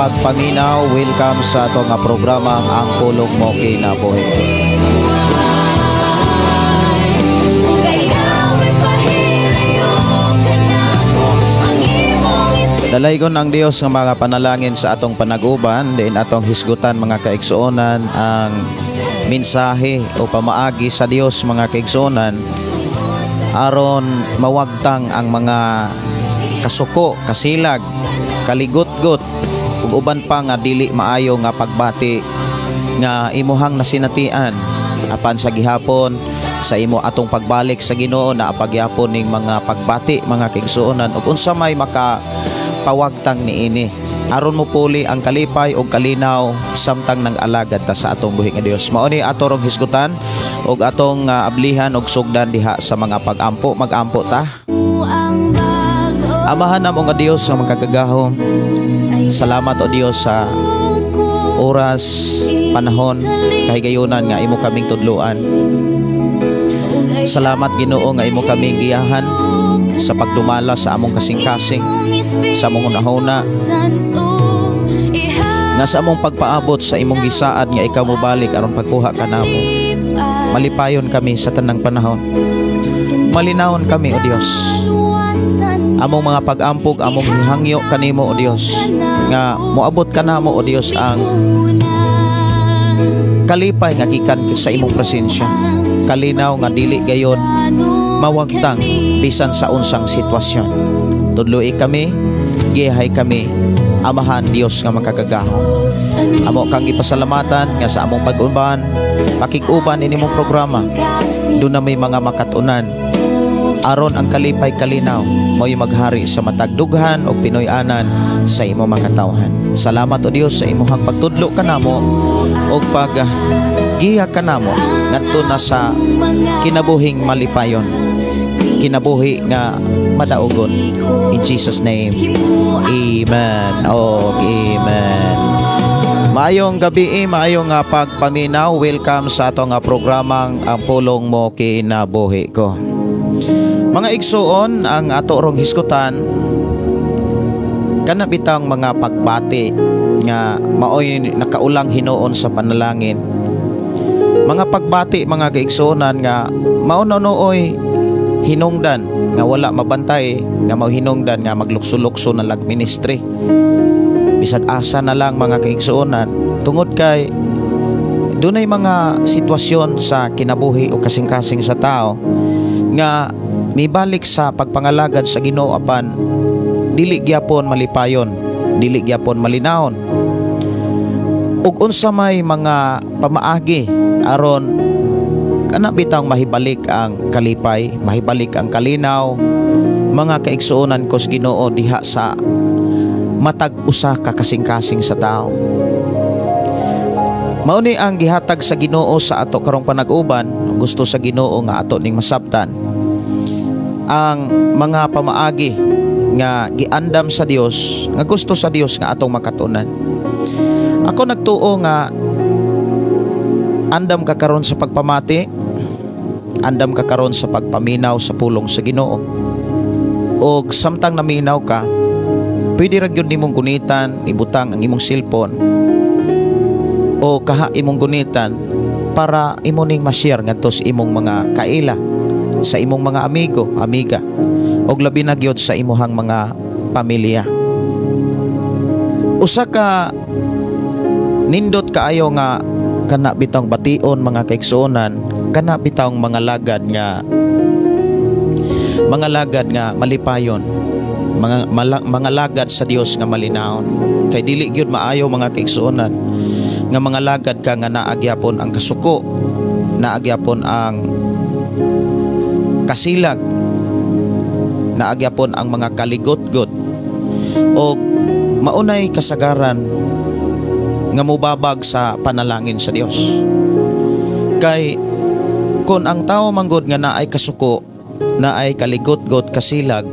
pagpaminaw. Welcome sa ato nga programa, Ang Pulong Mo Kinabuhi. Dalaygon ang Dios nga mga panalangin sa atong panaguban, diin atong hisgutan, mga kaigsuonan, ang mensahe o pamaagi sa Dios, mga kaigsuonan, aron mawagtang ang mga kasuko, kasilag, kaligutgot ug uban pa nga dili maayo nga pagbati nga imuhang nasinatian. Apan sa gihapon sa imo atong pagbalik sa Ginoo, naa pa gyapon ning mga pagbati, mga kaigsuonan, ug unsa may maka pawagtang niini aron mo puli ang kalipay ug kalinaw samtang nang alagad ta sa atong buhi nga Dios. Mao ni ato rong hisgutan ug atong ablihan ug sugdan diha sa mga pag-ampo. Mag-ampo ta. Amahan namo nga Dios nga makagagahom, salamat, o Dios, sa oras, panahon, kahigayunan nga imo kaming tudluan. Salamat, Ginoo, nga imo kaming giyahan sa pagdumala sa among kasing-kasing, sa among hunahuna, nga sa among pagpaabot sa imong gisaad nga ikaw mobalik aron pagkuha kanamo. Malipayon kami sa tanang panahon. Malinawon kami, O Dios. Among mga pag-ampog, among hihangyo kanimo, O Dios, nga moabot kanamo, O Dios, ang kalipay nga gikan sa imong presensya. Kalinaw nga dili gayon mawagtang bisan sa unsang sitwasyon. Tudloi kami, giyahay kami, Amahan Dios nga makagagahom. Amo kang ipasalamatan nga sa among pag-uban, pakig-uban ini mong programa. Doon na may mga makatunan aron ang kalipay, kalinaw mo'y maghari sa matag dughan o Pinoy-anan sa imo makatawhan. Salamat, O Dios, sa imuhang pagtudlo kanamo o pag giya kanamo ngadto na sa kinabuhing malipayon, kinabuhi nga madaugon. In Jesus' name, amen. Oh, amen. Maayong gabi, maayong nga pagpaminaw. Welcome sa ato nga programang Ang Pulong Mo Kinabuhi Ko. Mga igsuon, ang ato rong hisgutan kana bitang mga pagbati nga maoy nakaulang hinuon sa panalangin. Mga pagbati, mga kaigsuonan, nga mao na nooy hinungdan nga wala mabantay, nga mao hinungdan nga maglukso-lukso na lag ministry. Bisag asa na lang, mga kaigsuonan, tungod kay dunay mga sitwasyon sa kinabuhi o kasing-kasing sa tao nga mibalik sa pagpangalagad sa Ginoo apan dili gyapon malipayon, dili gyapon malinawon. Ug unsa may mga pamaagi aron kana bitang mahibalik ang kalipay, mahibalik ang kalinaw, mga kaigsuonan ko sa Ginoo, diha sa matag usa ka kasing-kasing sa tao? Mao ni ang gihatag sa Ginoo sa ato karong panag-uban. Gusto sa Ginoo nga ato ning masabtan ang mga pamaagi nga giandam sa Dios, nga gusto sa Dios nga atong makatunan. Ako nagtuo nga andam ka karon sa pagpamati, andam ka karon sa pagpaminaw sa pulong sa Ginoo. Og samtang naminaw ka, pwede ra gyud nimong gunitan, ibutang ang imong cellphone o kaha imong gunitan para imo ning ma-share ngadto sa imong mga kaila, sa imong mga amigo, amiga, og labi na gyud sa imuhang mga pamilya. Usa ka nindot kaayo nga kana bitawng bation, mga kaigsuonan, kana bitawng mga lagad nga malipayon, mga lagad sa Dios nga malinawon. Kay dili gyud maayo, mga kaigsuonan, nga mga lagad ka nga naa gyapon ang kasuko, naa gyapon ang kasilag, naa gyapon ang mga kaligotgot o maunay kasagaran nga mubabag sa panalangin sa Dios. Kay kung ang tao manggod nga naay kasuko, naay kaligotgot, kasilag,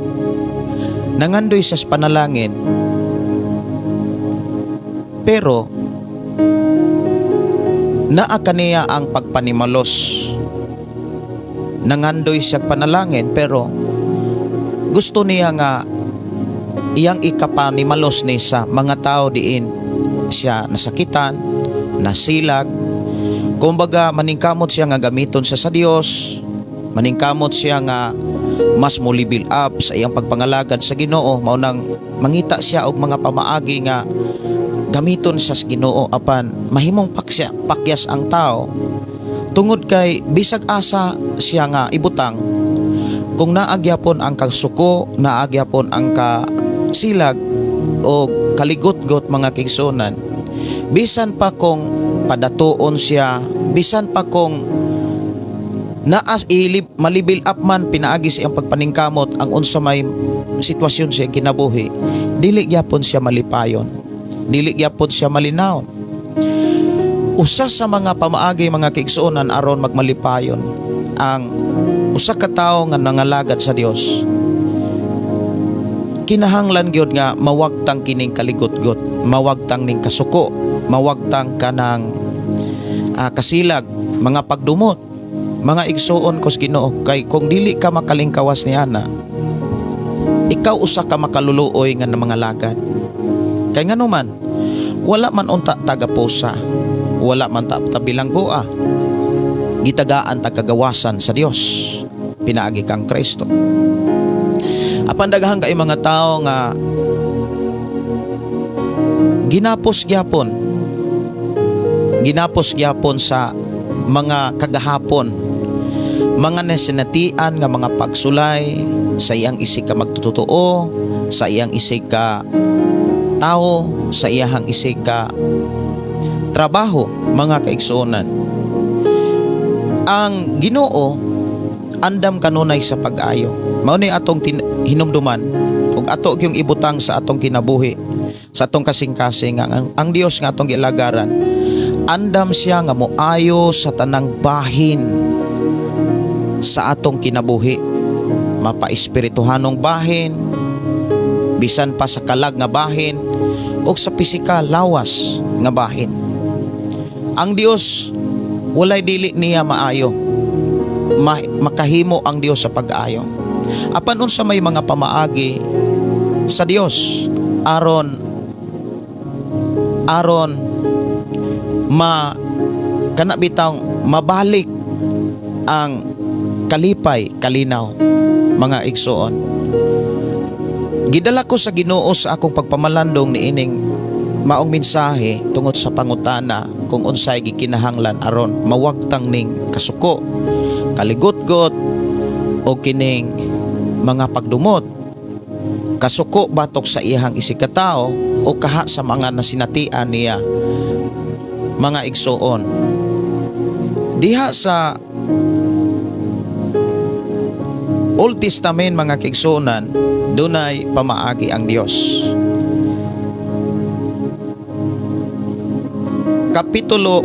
nangandoy sa panalangin, pero naa kaniya ang pagpanimalos. Nangandoy siya panalangin, pero gusto niya nga iyang ikapanimalos ni sa mga tao diin. siya nasakitan, nasilag. Kumbaga maningkamot siya nga gamiton siya sa Dios, maningkamot siya nga mas mo level up sa iyang pagpangalagad sa Ginoo, mao nang mangita siya og mga pamaagi nga gamiton siya sa Ginoo, apan mahimong pakyas ang tao tungod kay bisag asa siya nga ibutang, kung naa gyapon ang kasuko, naa gyapon ang kasilag o kaligotgot, mga kaigsuonan, bisan pa kung padatuon siya, bisan pa kung naas ilib ma-level up man pinaagi sa iyang pagpaningkamot ang unsa may sitwasyon sa iyang kinabuhi, dili gyapon siya malipayon, dili gyapon siya malinawon. Usa sa mga pamaagi, mga kaigsuonan, aron magmalipayon ang usa ka tawo nga nangalagad sa Dios, kinahanglan gyud nga mawagtang kining kaligotgot, mawagtang ning kasuko, mawagtang kanang kasilag, mga pagdumot, mga igsuon ko sa Ginoo, kay kung dili ka makalingkawas ni ana, ikaw usa ka makaluluoy nga mangalagad. Kay ngano man, wala man unta tagapusa, wala man ta tabilanggoa. Gitagaan ta kagawasan sa Dios pinaagi kang Kristo. Apan daghan kay mga tao nga ginapos gyapon sa mga kagahapon, mga nasinatian nga mga pagsulay sa iyang isig ka magtutoo, sa iyang isig ka tao, sa iyang isig ka trabaho, mga kaigsuonan. Ang Ginoo andam kanunay sa pag-ayo. Mao ni atong hinumduman ug ato gyung ibutang sa atong kinabuhi, sa atong kasing-kasing, ang Dios nga atong gialagaran, andam siya nga moayo sa tanang bahin sa atong kinabuhi, mapa-espirituhanong bahin, bisan pa sa kalag nga bahin o sa pisikal, lawas nga bahin. Ang Dios, walay dili niya maayo. Makahimo ang Dios sa pag-ayo. Apan unsa may mga pamaagi sa Dios aron aron ma kana bitang mabalik ang kalipay, kalinaw, mga igsuon? Gidala ko sa Ginoo sa akong pagpamalandong niining maong mensahe tungod sa pangutana kung unsay gikinahanglan aron mawagtang ning kasuko, kaligotgot o kining mga pagdumot, kasuko batok sa iyang isig katao o kaha sa mga nasinatian niya, mga igsuon. Diha sa Old Testament, mga kaigsuonan, dunay pamaagi ang Dios. Kapitulo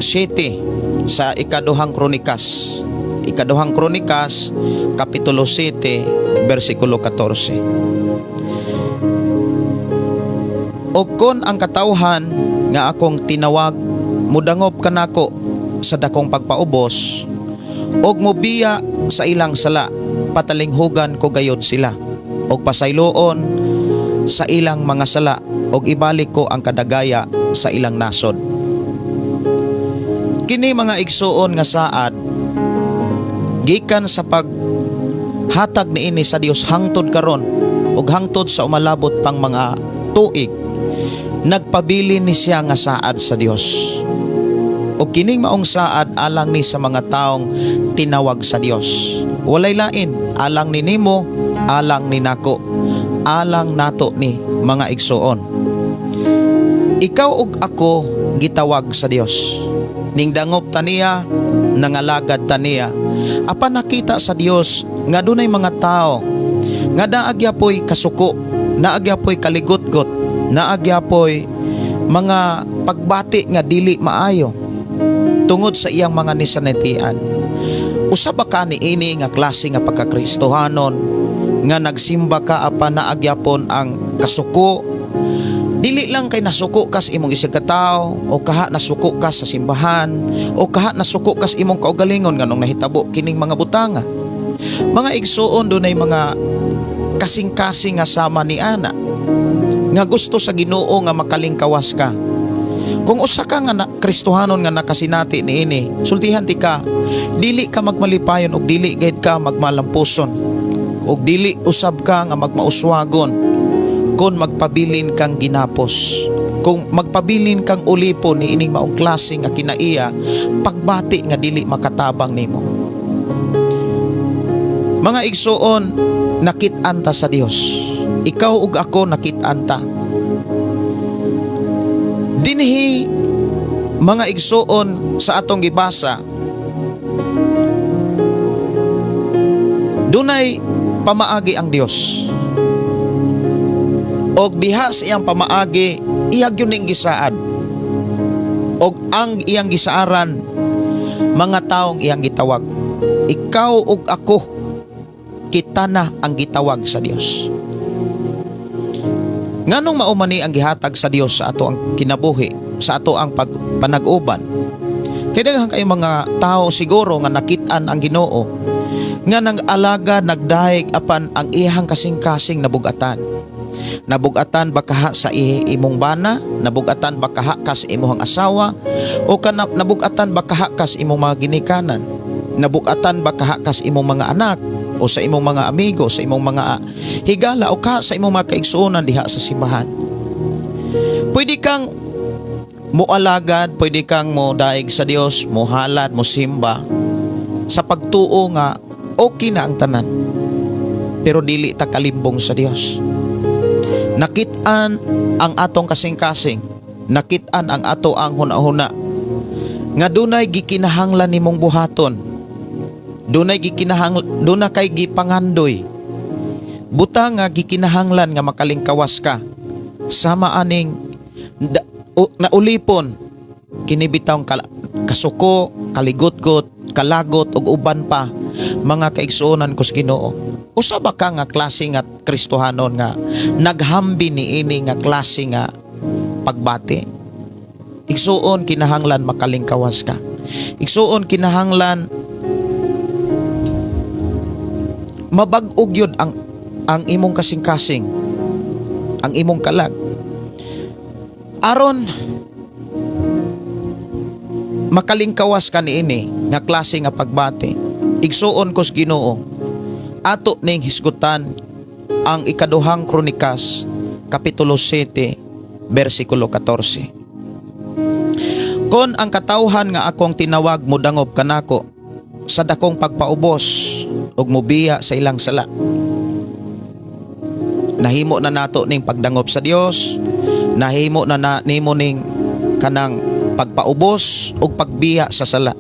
7 sa Ikaduhang Kronikas. Ikaduhang Kronikas, Kapitulo 7, versikulo 14. "O kon ang katawhan nga akong tinawag mudangop kanako sa dakong pagpaubos og mobiya sa ilang sala, patalinghugan ko gayod sila og pasayloon sa ilang mga sala og ibalik ko ang kadagaya sa ilang nasod." Kini, mga igsuon, nga saad gikan sa paghatag niini sa Dios hangtod karon ug hangtod sa umalabot pang mga tuig, nagpabili ni siya nga saad sa Dios. Ug kining maong saad alang ni sa mga taong tinawag sa Dios. Walay lain, alang ni nimo, alang ni nako, alang nato ni, mga igsuon. Ikaw ug ako gitawag sa Dios. Ning dangop ta niya, nangalagad ta niya. Apan nakita sa Dios nga dunay mga tao nga naa gyapoy kasuko, naa gyapoy kaligotgot, naa gyapoy mga pagbati nga dili maayo tungod sa iyang mga nisanitian. Usa ba ka ni ini nga klase nga pagkakristohanon nga nagsimba ka apan naa gyapon ang kasuko? Dili lang kay nasuko ka sa imong isig ka tawo o kaha nasuko ka sa simbahan o kaha nasuko ka sa imong kaugalingon nganong nahitabo kining mga butanga. Mga igsuon, dunay mga kasing-kasing nga sama ni ana. Nga gusto sa Ginoo nga makalingkawas ka. Kung usa ka nga na, Kristohanon nga nakasinati niini, sultihan ti ka, dili ka magmalipayon og dili gayud ka magmalampuson. Og dili usab ka nga magmauswagon kung magpabilin kang ginapos. Kung magpabilin kang ulipon ni ining maong klase nga kinaiya, pagbati nga dili makatabang nimo. Mga igsuon, nakit-an ta sa Dios. Ikaw ug ako nakit-an ta. Dinhi, mga igsuon, sa atong gibasa, dunay pamaagi ang Dios. Og diha sa iyang pamaagi, iya gyud ning gisaad. Og ang iyang gisaaran, mga taong iyang gitawag. Ikaw ug ako, kita na ang gitawag sa Dios. Nganong mao man ni ang gihatag sa Dios sa ato ang kinabuhi, sa ato ang panag-uban? Kay daghan kayo mga tao siguro nga nakit-an ang Ginoo nga nag-alaga, nagdayeg, apan ang iyang kasing-kasing nabugatan. Nabugatan ba kaha sa imong bana? Nabugatan ba kaha ka sa imong asawa? O ka nabugatan ba kaha ka sa imong mga ginikanan? Nabugatan ba kaha ka sa imong mga anak? O sa imong mga amigo, sa imong mga higala, o ka sa imong mga kaigsuonan diha sa simbahan? Pwede kang mualagad, pwede kang modaig sa Dios, mohalad, mosimba sa pagtuo nga okay na ang tanan. Pero dili ta kalimbong sa Dios. Nakit-an ang atong kasing-kasing, nakit-an ang ato ang hunahuna nga dunay gikinahanglan nimong buhaton. Dunay duna kay gipangandoy. Buta nga gikinahanglan nga makalingkawas ka. Sama aning naulipon kini bitawng kasuko, kaligotgot, kalagot ug uban pa, mga kaigsuonan ko sa Ginoo. Usa ba ka nga klase nga Kristohanon nga naghambi niini nga klase nga pagbati? Igsuon, kinahanglan makalingkawas ka. Igsuon, kinahanglan mabag-og yun ang imong kasing-kasing, ang imong kalag. Aron makalingkawas ka niini nga klase nga pagbati, igsuon ko sa Ginoo, ato ning hisgutan ang Ikaduhang Kronikas kapitulo 7 bersikulo 14. Kon ang katawhan nga akong tinawag modangob kanako sa dakong pagpaubos ug mobiya sa ilang sala. Nahimo na nato ning pagdangop sa Dios, nahimo na nimo ning kanang pagpaubos ug pagbiya sa sala.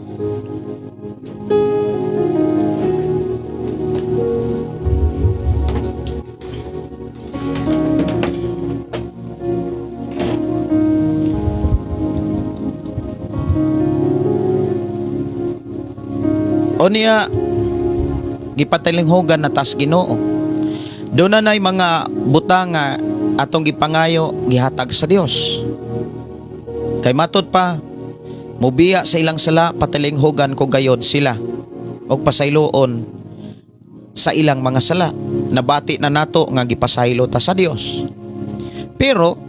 O niya, gipatalinghugan na tas Ginoo. Doon na na'y mga butang nga atong gipangayo, gihatag sa Dios. Kay matod pa, mubiya sa ilang sala, patalinghugan ko gayod sila og pasayloon sa ilang mga sala. Nabati na nato nga gipasaylo ta sa Dios. Pero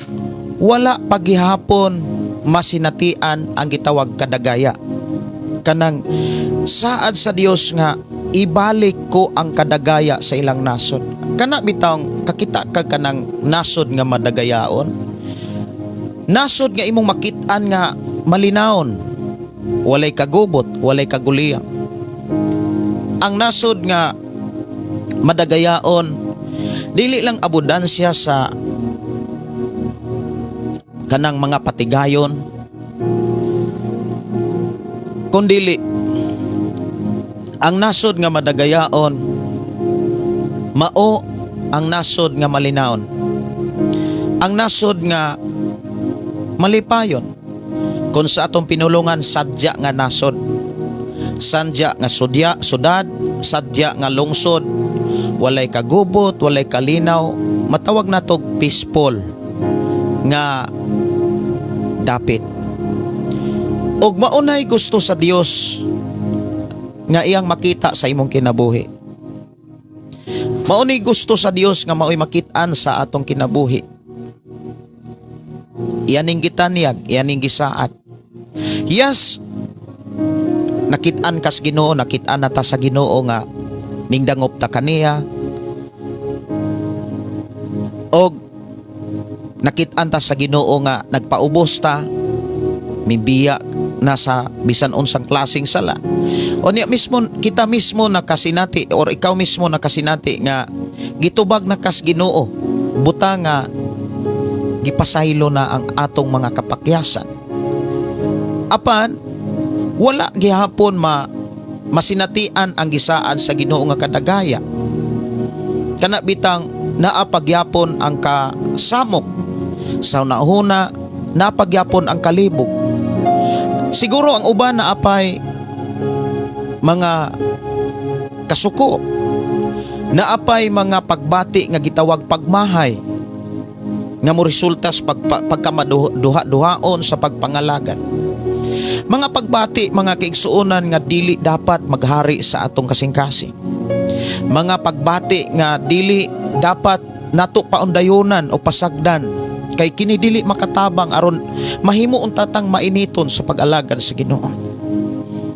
wala paghihapon masinatian ang gitawag kadagaya. Kanang saad sa Dios nga ibalik ko ang kadagaya sa ilang nasod. Kana bitawng kakita ka kanang nasod nga madagayaon. Nasod nga imong makit-an nga malinawon, walay kagubot, walay kaguliyang. Ang nasod nga madagayaon, dili lang abundansya sa kanang mga patigayon, kundili ang nasod nga madagayaon mao ang nasod nga malinawon, ang nasod nga malipayon. Kung sa atong pinulungan, sadya nga nasod, sadya nga sudya, sudad, sadya nga lungsod, walay kagubot, walay kalinaw, matawag natog peaceful nga dapit. Og maunay gusto sa Dios nga iyang makita sa imong kinabuhi. Maunay gusto sa Dios nga maoy makit-an sa atong kinabuhi. Iyaning gitanyag, iyaning gisaad. Yes, nakit-an kas Ginoo, nakit-an na ta sa Ginoo nga ningdangop ta kaniya. Og nakit-an ta sa Ginoo nga nagpaubos ta, mibiya na sa bisan unsang klaseng sala. O niya mismo, kita mismo nakasinati or ikaw mismo nakasinati nga gitubag na kas Ginoo, buta nga gipasaylo na ang atong mga kapakyasan. Apan wala gihapon masinatian ang gisaad sa Ginoo nga kadagaya. Kana bitang naa pagyapon ang kasamok sa unahuna, naa pagyapon ang kalibog. Siguro ang uban naa pay mga kasuko, naa pay mga pagbati nga gitawag pagmahay nga moresulta sa pagkamaduha-duhaon sa pagpangalagad. Mga pagbati, mga kaigsuonan, nga dili dapat maghari sa atong kasing-kasing. Mga pagbati nga dili dapat nato paundayonan o pasagdan kay kini dili makatabang aron mahimo unta tang mainiton sa pag-alagad sa Ginoo.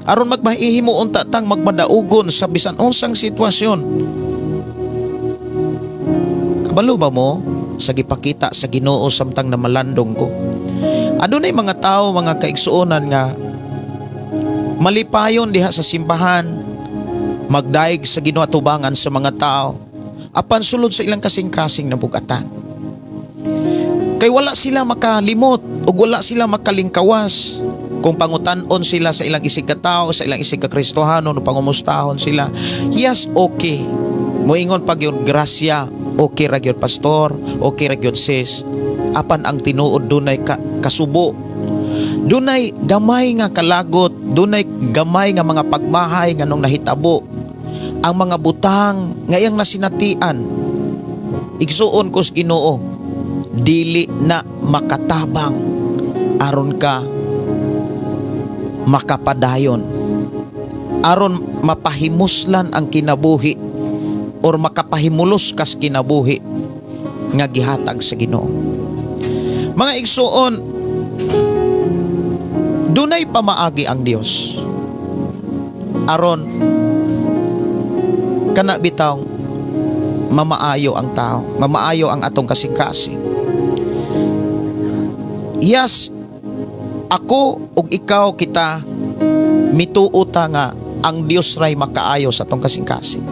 Aron magmahimo unta tang magmadaugon sa bisan unsang sitwasyon. Kabalo ba mo sa gipakita sa Ginoo samtang namalandong ko? Adunay mga tao, mga kaigsuonan, nga malipayon diha sa simbahan, magdaig sa Ginoo atubangan sa mga tao, apan sulod sa ilang kasing-kasing nabugatan. Kay wala sila makalimot ug wala sila makalingkawas. Kung pangutan-on sila sa ilang isig katao, sa ilang isig ka Kristohanon, o pangumustahon sila, yes, okay. Moingon pag yun, grasya, okay ra gyud, pastor, okay ra gyud, sis. Apan ang tinuod, dunay kasubo. Dunay gamay nga kalagot, dunay gamay nga mga pagmahay nga nung nahitabo. Ang mga butang nga iyang nasinatian, igsuon ko sa Ginoo, dili na makatabang aron ka makapadayon, aron mapahimuslan ang kinabuhi or makapahimulos kas kinabuhi nga gihatag sa Ginoo. Mga igsuon, dunay pamaagi ang Dios aron kana bitaw mamaayo ang tao, mamaayo ang atong kasing-kasing. Yes, ako ug ikaw, kita mituo ta nga ang Dios ray makaayo sa atong kasing-kasing.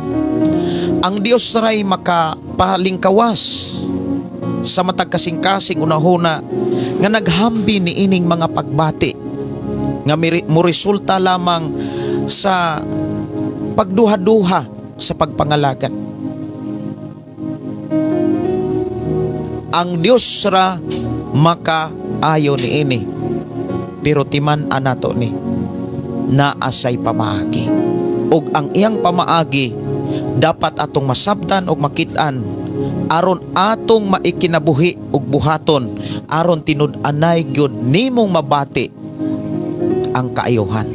Ang Dios ray makapalingkawas sa matag kasing-kasing unahuna nga naghambi ni ining mga pagbati nga moresulta lamang sa pagduha-duha sa pagpangalagad. Ang Dios ra makaayo ni ini. Pero timan anato ni naasay pamaagi. Ug ang iyang pamaagi dapat atong masabtan ug makit-an aron atong maikinabuhi ug buhaton aron tinud-anay gyud nimong mabati ang kaayuhan.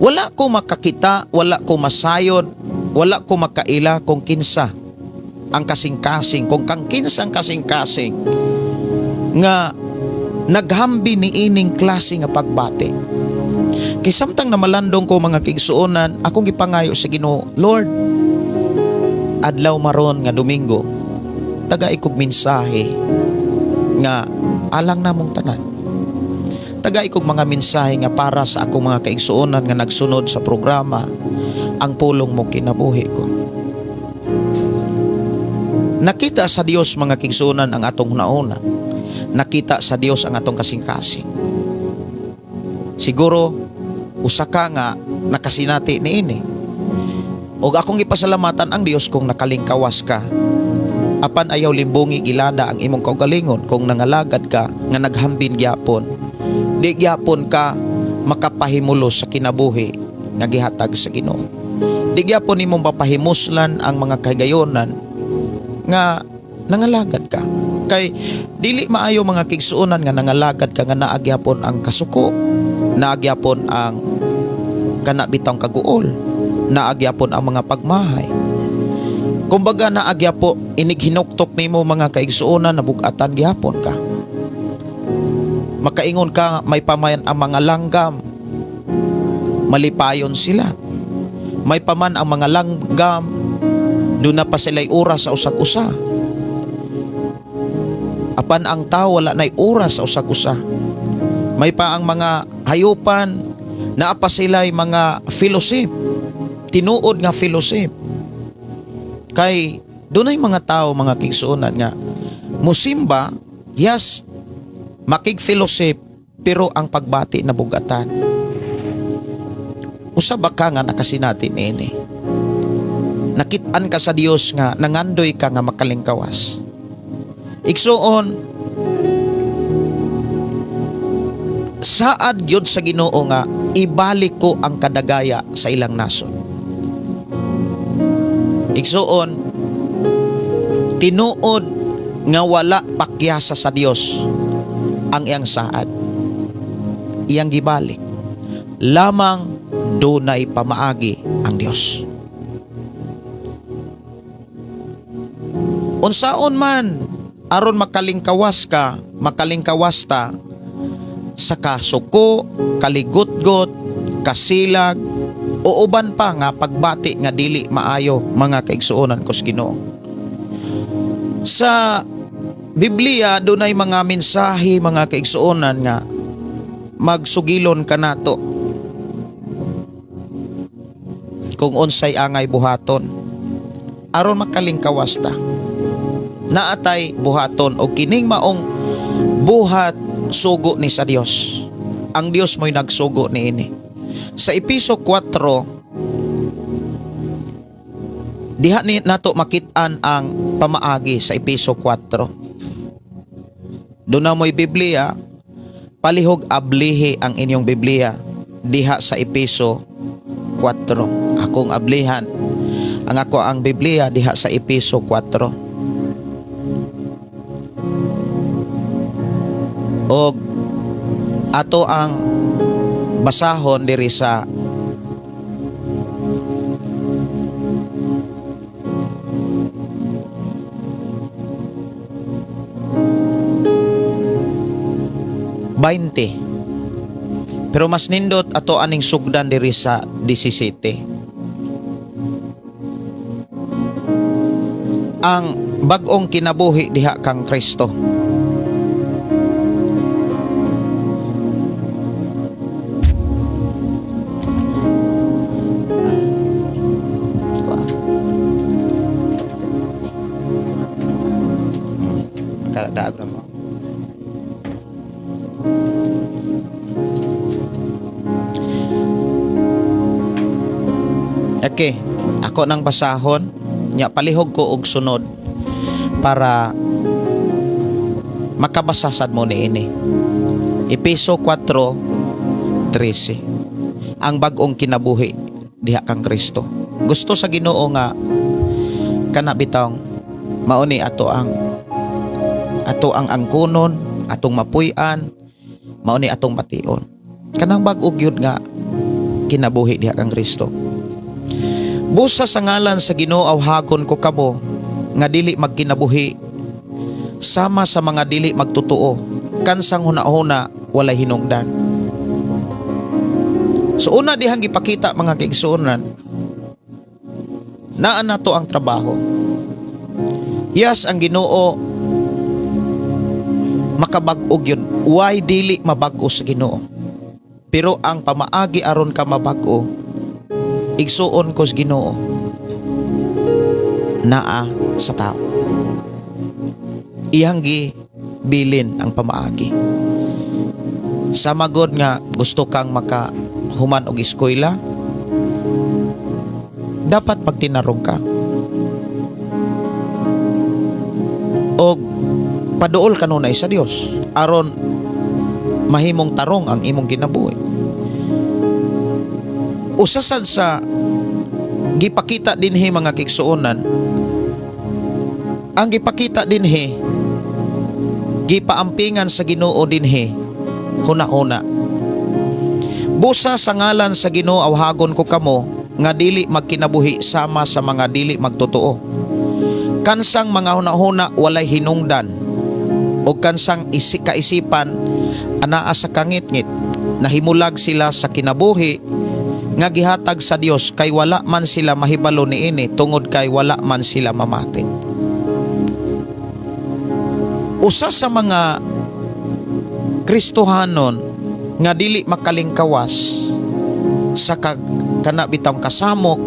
Wala ko makakita, wala ko masayod, wala ko makaila kung kinsa ang kasing-kasing, kung kang kinsang kasing-kasing nga naghambi ni ining klase nga pagbati. Kay samtang namalandong ko, mga kaigsuonan, akong gipangayo sa Ginoo, "Lord, adlaw maron nga Domingo, taga ikog mensahe nga alang namong tanan. Taga ikog mga mensahe nga para sa akong mga kaigsuonan nga nagsunod sa programa, Ang Pulong Mo Kinabuhi Ko." Nakita sa Dios, mga kaigsuonan, ang atong hunauna. Nakita sa Dios ang atong kasing-kasing. Siguro usa ka nga nakasinati niini. Og akong gipasalamatan ang Dios kung nakalingkawas ka. Apan ayaw limbungi gilada ang imong kaugalingon kung nangalagad ka nga naghambin gyapon. Di gyapon ka makapahimulos sa kinabuhi nga gihatag sa Ginoo. Di gyapon nimong mapahimuslan ang mga kahigayonan nga nangalagad ka. Kay dili maayo, mga kaigsuonan, nga nangalagad ka nga naa gyapon ang kasuko, naa gyapon ang kana bitang kaguol, naa gyapon ang mga pagmahay. Kumbaga naa gyapo inig hinuktok nimo, mga kaigsuonan, nabugatan gyapon ka. Makaingon ka may pa man ang mga langgam, malipayon sila. May pa man ang mga langgam, duna pa sila'y oras sa usag usa. Apan ang tao, wala na'y oras sa usag usa. May pa ang mga hayupan, naa pa sila'y mga fellowship. Tinuod nga fellowship. Kay dunay mga tao, mga kaigsuonan, nga musimba, yes, makig-fellowship, pero ang pagbati nabugatan. Usa ba ka nga nakasinati niini? Nakit-an ka sa Dios nga nangandoy ka nga makalingkawas. Igsuon, saad gyud sa Ginoo nga ibalik ko ang kadagaya sa ilang nasod. Igsuon, tinuod nga wala pakyasa sa Dios ang iyang saad. Iyang gibalik. Lamang dunay pamaagi ang Dios. Unsaon man aron makalingkawas ka, makalingkawas ta sa kasuko, kaligutgot, kasilag, o uban pa nga pagbati nga dili maayo, mga kaigsuonan ko sa Ginoo. Sa Biblia dunay mga mensahe, mga kaigsuonan, nga magsugilon kanato kung unsay angay buhaton aron makalingkawas ta. Naatay buhaton og kining maong buhat, sugo ni sa Dios. Ang Dios mo'y nagsugo niini. Sa Epeso 4, diha ni nato makit-an ang pamaagi sa Epeso 4. Duna mo'y Biblia, palihog ablihi ang inyong Biblia diha sa Epeso 4. Akong ablihan ang ako ang Biblia diha sa Epeso 4. Og ato ang basahon diri sa 20. Pero mas nindot ato aning sugdan diri sa 17. Ang bag-ong kinabuhi diha kang Kristo. Kada mo. Okay, ako nang basahon, nya palihog ko og sunod para makabasa sad mo niini. Epeso 4:13. Ang bag-ong kinabuhi diha kang Kristo. Gusto sa Ginoo nga kana bitawng mao ni ato ang angkunon, atong mapuy-an, mao ni atong bation. Kanang bag-o gyud nga kinabuhi diha kang Kristo. Busa sa ngalan sa Ginoo awhagon ko kamo nga dili magkinabuhi sama sa mga dili magtotoo, kansang hunahuna walay hinungdan. So una dihang gipakita, mga kaigsuonan, naa nato ang trabaho. Yes, ang Ginoo makabag-o gyud. Why dili mabag-o sa Ginoo? Pero ang pamaagi aron ka mabag-o, igsuon ko sa Ginoo, naa sa tao. Iyang gibilin ang pamaagi. Sa magod nga gusto kang makahuman og eskwela, dapat pagtinarong ka. Og paduol kanunay sa Dios aron mahimong tarong ang imong kinabuhi. Usa sad sa gipakita dinhi, mga kaigsuonan, ang gipakita dinhi, gipaampingan sa Ginoo dinhi, huna-huna. Busa sa ngalan sa Ginoo awhagon ko kamo nga dili magkinabuhi sama sa mga dili magtotoo. Kansang mga hunahuna walay hinungdan o kansang kaisipan. Anaa sa kangitngit, nahimulag sila sa kinabuhi nga gihatag sa Dios kay wala man sila mahibalo niini tungod kay wala man sila mamati. Usa sa mga Kristohanon nga dili makalingkawas sa kana bitawng kasamok,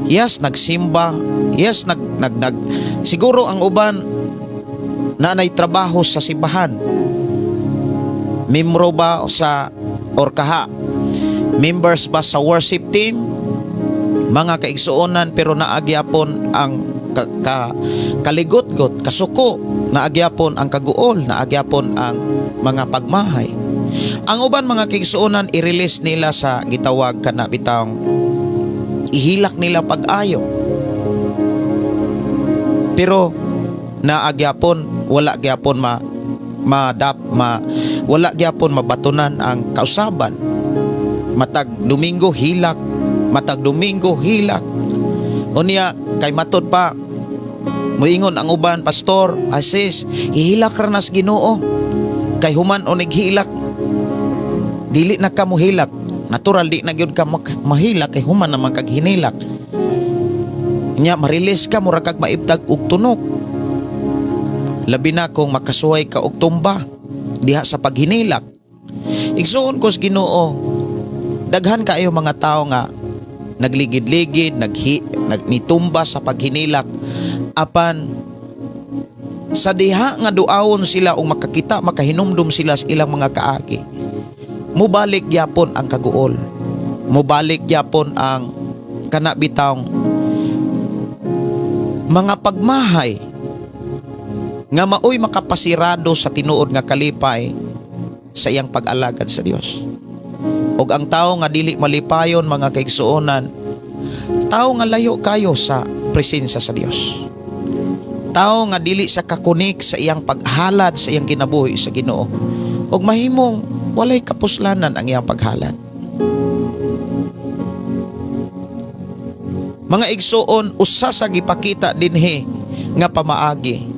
yes, nagsimba, yes, nag nag nag siguro ang uban na trabaho sa simbahan, membro ba sa or kaha members ba sa worship team, mga kaigsuonan, pero naa gyapon ang kaligotgot, kasuko, naa gyapon ang kaguol, naa gyapon ang mga pagmahay. Ang uban, mga kaigsuonan, i-release nila sa gitawag kana bitawng ihilak nila pag-ayo, pero naa gyapon, wala gyapon ma madap ma wala gyapon mabatunan ang kausaban. Matag Domingo hilak, matag Domingo hilak. Unya kay matod pa moingon ang uban, "Pastor asis, ihilak ra nas Ginoo kay human og hilak dili na ka mohilak." Natural, di na gyud ka mahilak kay human naman kag hinilak. Nya ma-release ka, mura kag maibtag og tunok, labi na kung makasuway ka og tumba diha sa paghinilak. Igsuon ko sa Ginoo, daghan kaayo mga tao nga nagligid-ligid, nagnitumba sa paghinilak, apan sa diha nga duawon sila o makakita, makahinumdum sila sa ilang mga kaagi, mubalik gyapon ang kaguol, mubalik gyapon ang kana bitawng mga pagmahay nga maoy makapasirado sa tinuod nga kalipay sa iyang pag-alagad sa Dios. Og ang tao nga dili malipayon, mga kaigsuonan, tao nga layo kayo sa presensya sa Dios. Tao nga dili sa ka-connect sa iyang paghalad sa iyang kinabuhi sa Ginoo. Og mahimong walay kapuslanan ang iyang paghalad. Mga igsuon, usa sa gipakita dinhi nga pamaagi.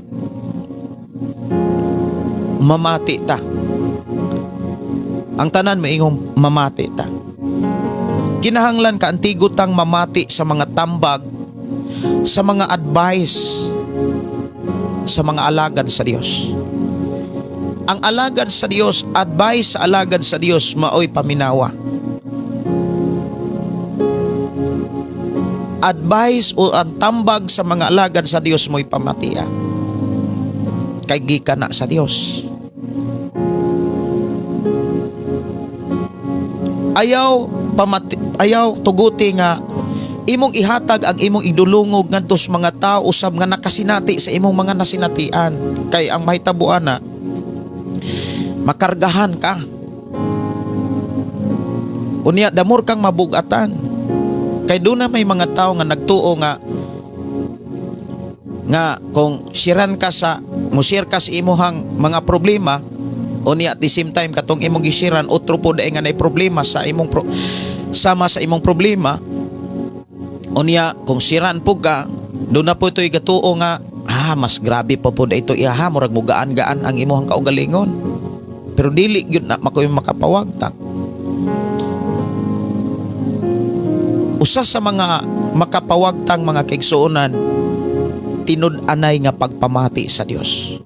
Mamati ta. Ang tanan maingong mamati ta. Kinahanglan kaantigo tang mamati sa mga tambag, sa mga advice, sa mga alagad sa Dios. Ang alagad sa Dios, advice sa alagad sa Dios maoy paminawa. Advice o ang tambag sa mga alagad sa Dios mo'y pamatia. Kay gikan na sa Dios. Ayaw pamati, ayaw tuguti nga imong ihatag ang imong idulungog ngadto sa mga tao usab nga nakasinati sa imong mga nasinatian, kay ang mahitabuan na makargahan ka. Unya damor kang mabugatan kay doon na may mga tao nga nagtuo nga nga kung siran ka sa mo-share ka sa imuhang mga problema, unya at the same time katong imong gisiran otro po nga nay problema sa imong sama sa imong problema. Unya kung siran po ka, doon na po ito'y gatuo nga mas grabe pa po ito iha, murag mugaan-gaan ang imuhang kaugalingon, pero dili gyud na makoy makapawagtang. Usa sa mga makapawagtang, mga kaigsuonan, tinud-anay nga pagpamati sa Dios,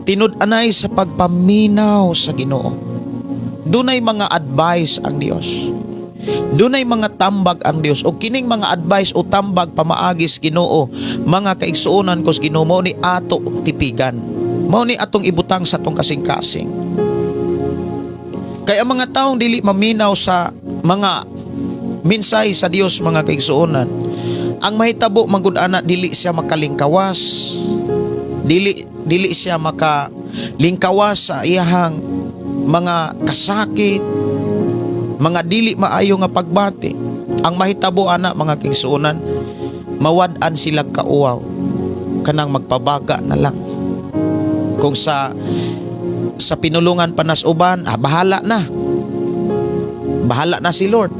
tinud-anay sa pagpaminaw sa Ginoo. Dunay mga advice ang Dios. Dunay mga tambag ang Dios. O kining mga advice o tambag pamaagis Ginoo, mga kaigsuonan ko sa Ginoo, mao ni ato tipigan. Mao ni atong ibutang sa atong kasing-kasing. Kaya ang mga taong dili maminaw sa mga mensahe sa Dios, mga kaigsuonan, ang mahitabo magud ana, dili siya makalingkawas. Dili dili siya makalingkawas sa iyahang mga kasakit, mga dili maayo nga pagbati. Ang mahitabo ana, mga kaigsuonan, mawad-an sila kauwaw, kanang magpabaga na lang. Kung sa pinulungan pa nas uban, bahala na. Bahala na si Lord.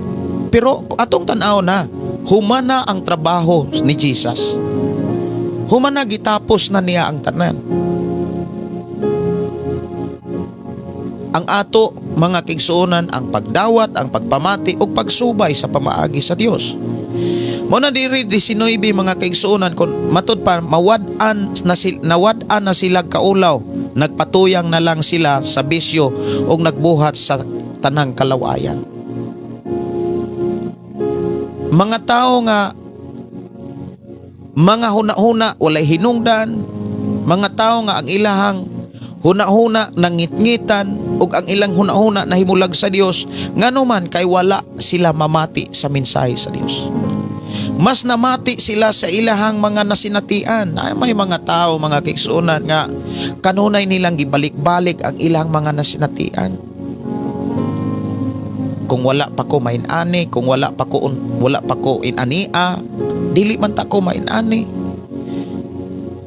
Pero atong tan-aw na, humana ang trabaho ni Jesus. Humana, gitapos na niya ang tanan. Ang ato, mga kaigsuonan, ang pagdawat, ang pagpamati ug pagsubay sa pamaagi sa Dios. Mao na diri 19, mga kaigsuonan, kon matud pa mawad-an na nawad-an na sila kaulaw, nagpatuyang na lang sila sa bisyo ug nagbuhat sa tanang kalawayan. Mga tao nga mga huna-huna walay hinungdan, mga tao nga ang ilahang huna-huna nangitngitan ug ang ilang huna-huna nahimulag sa Dios, ngano man kay wala sila mamati sa mensahe sa Dios. Mas namati sila sa ilahang mga nasinatian. Ay, may mga tao, mga kaigsuonan, nga kanunay nilang gibalik-balik ang ilang mga nasinatian. Kung wala pa ko main-ani, kung wala pa ko inania, dili man ta ko main-ani.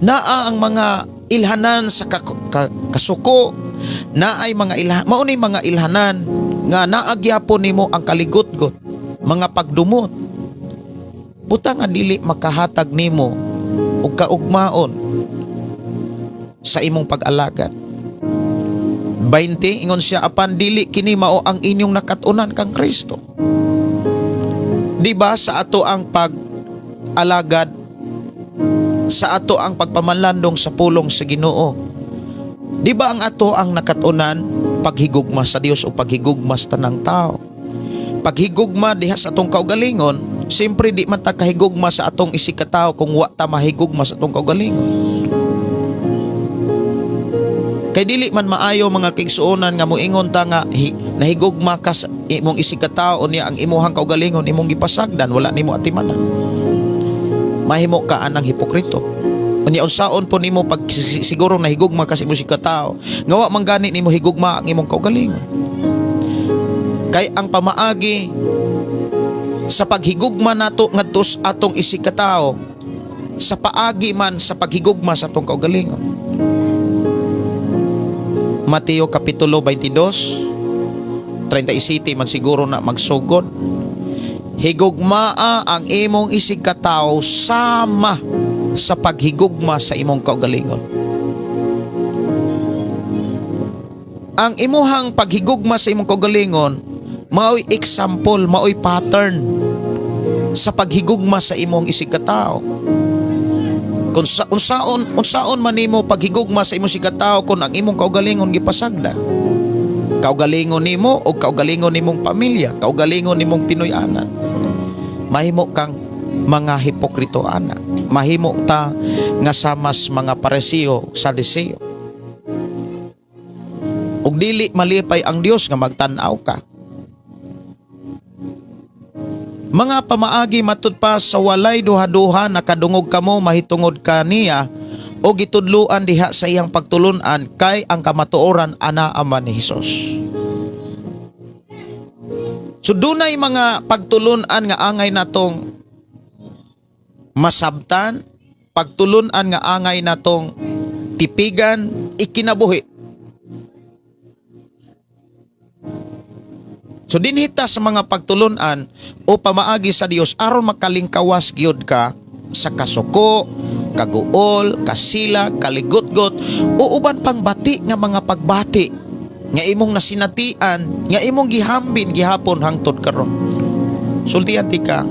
Naa ang mga ilhanan sa kasuko, naay mga ilha, mao ni mga ilhanan nga naa gyapon nimo ang kaligotgot, mga pagdumot. Buta nga dili makahatag nimo og kaugmaon sa imong pag-alagad. 20, ingon siya, apan dili kini mao ang inyong nakat-unan kang Kristo. Di ba sa ato ang pag-alagad, sa ato ang pagpamalandong sa pulong sa Ginoo, di ba ang ato ang nakatunan paghigugma sa Dios o paghigugma sa tanang tao? Paghigugma diha sa atong kaugalingon, siyempre di man ta kahigugma sa atong isigkatao kung wa ta mahigugma sa atong kaugalingon. Kay dili man maayo, mga kaigsuonan, nga moingon ta nga nahigugma ka sa imong isigkatao, unya ang imuhang kaugalingon imong gipasagdan, wala nimo atimanan. Mahimo ka anang hipokrito. Unya unsaon po nimo pag siguro nahigugma ka sa imong isigkatao nga wa man gani nimo higugma ang imong kaugalingon? Kay ang pamaagi sa paghigugma nato ngadto sa atong isigkatao, sa paagi man sa paghigugma sa atong kaugalingon. Mateo Kapitulo 22, 37 man siguro na magsugod. Higugmaa ang imong isigkatao sama sa paghigugma sa imong kaugalingon. Ang imuhang paghigugma sa imong kaugalingon mao'y example, mao'y pattern sa paghigugma sa imong isigkatao. Kung sa, unsaon unsaon man nimo paghigugma sa imong isigkatao kung ang imong kaugalingon gipasagdan? Kaugalingon nimo o kaugalingon nimong pamilya, kaugalingon nimong Pinoy-anan. Mahimo kang mga hipokrito ana. Mahimo ta nga samas mga Pariseo, Saduseo. Ug dili malipay ang Dios nga magtan-aw ka. Mga pamaagi matud pa sa walay duha-duha nakadungog kamo mahitungod kaniya o gitudluan diha sa iyang pagtulunan, kay ang kamatuoran anaa man ni Hesus. So dunay mga pagtulunan nga angay natong masabtan, pagtulunan nga angay natong tipigan, ikinabuhi. So dinhita sa mga pagtulunan o pamaagi sa Dios aron makalingkawas gyud ka sa kasuko, kaguol, kasila, kaligotgot o uban pang bati nga mga pagbati nga imong nasinatian, nga imong gihambin gihapon hangtod karon. Sultian ti ka,